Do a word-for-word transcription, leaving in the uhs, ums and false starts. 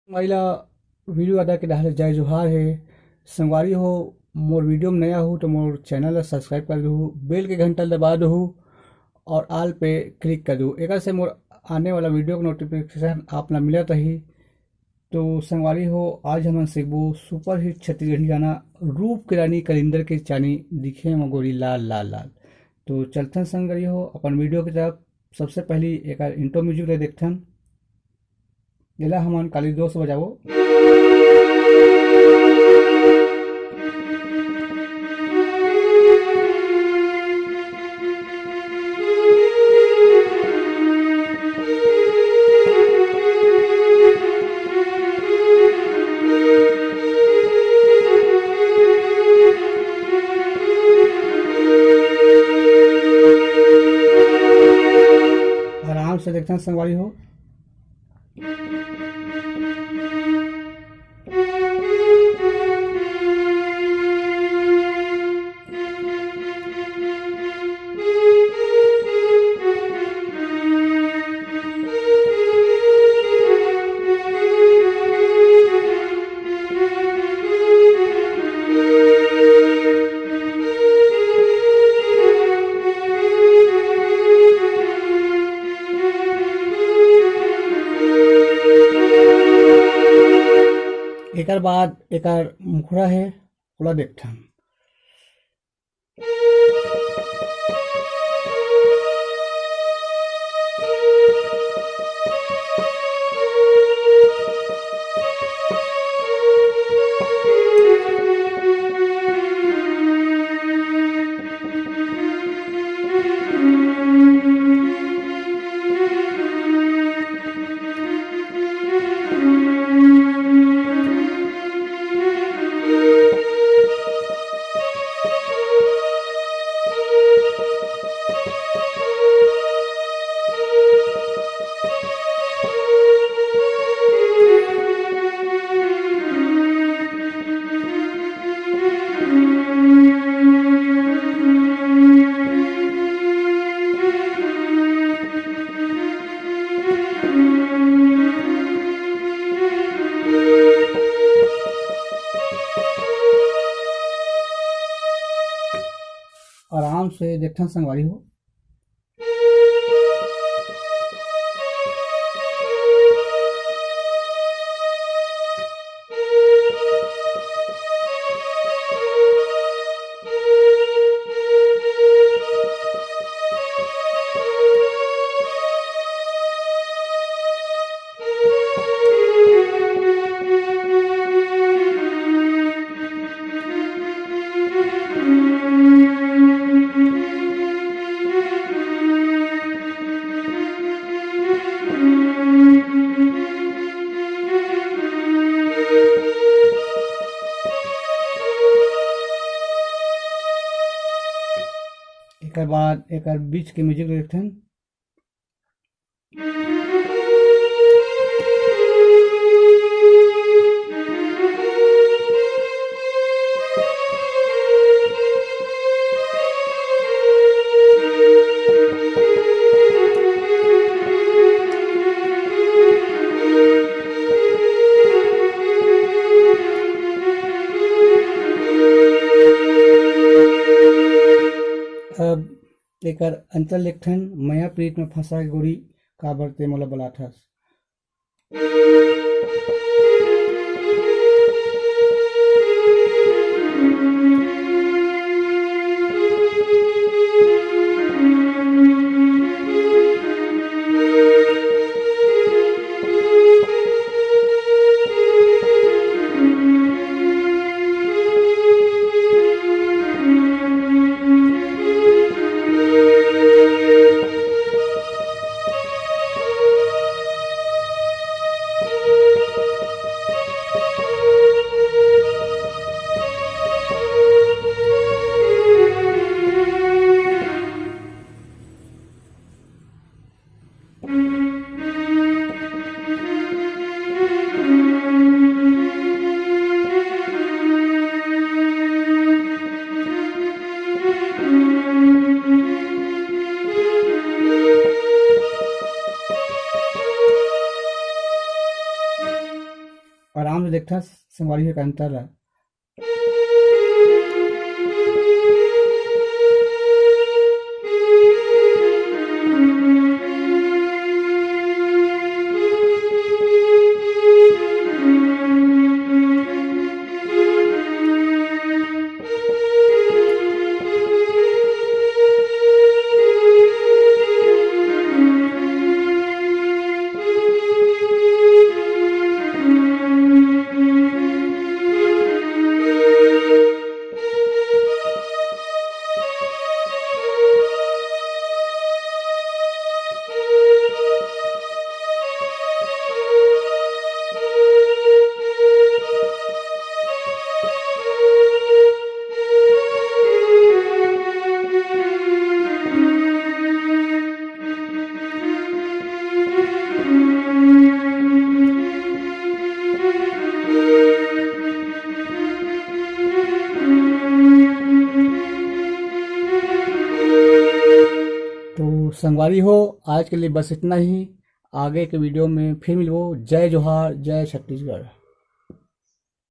संगवारी ला video आदा के डहार ले जय जोहार हे। संगवारी हो, मोर video में नया हो तो मोर channel ला subscribe कर दहू, bell के घंटा ला दबा दहू और all पे click कर दहू। एकर से मोर आने वाला video के notification आप ला मिलत रही। तो संगवारी हो, आज हमन सीखबो super hit छत्तीसगढ़ी गाना रूप के रानी कलिंदर के चानी दिखे म गोरी लाल लाल लाल। तो चलथन संगवारी हो अपन video के तरफ। सबसे पहली एकर intro music ला देखथन। एला हमन काली जोर से बजाबो। आराम से देखथन संगवारी हो। एकर बाद एकर मुखड़ा हे, ओला देखथन। आराम से देखथन संगवारी हो। एकर बाद एकर बीच के music देखथन। अब एकर अंचल लिखथन, मया प्रीत में फंसा गोरी, काबर ते मोला बलाथस। आराम से देखथन संगवारी हो एकर अंतर ला। तो संगवारी हो, आज के लिए बस इतना ही। आगे के वीडियो में फिर मिलबो। जय जोहार, जय छत्तीसगढ़।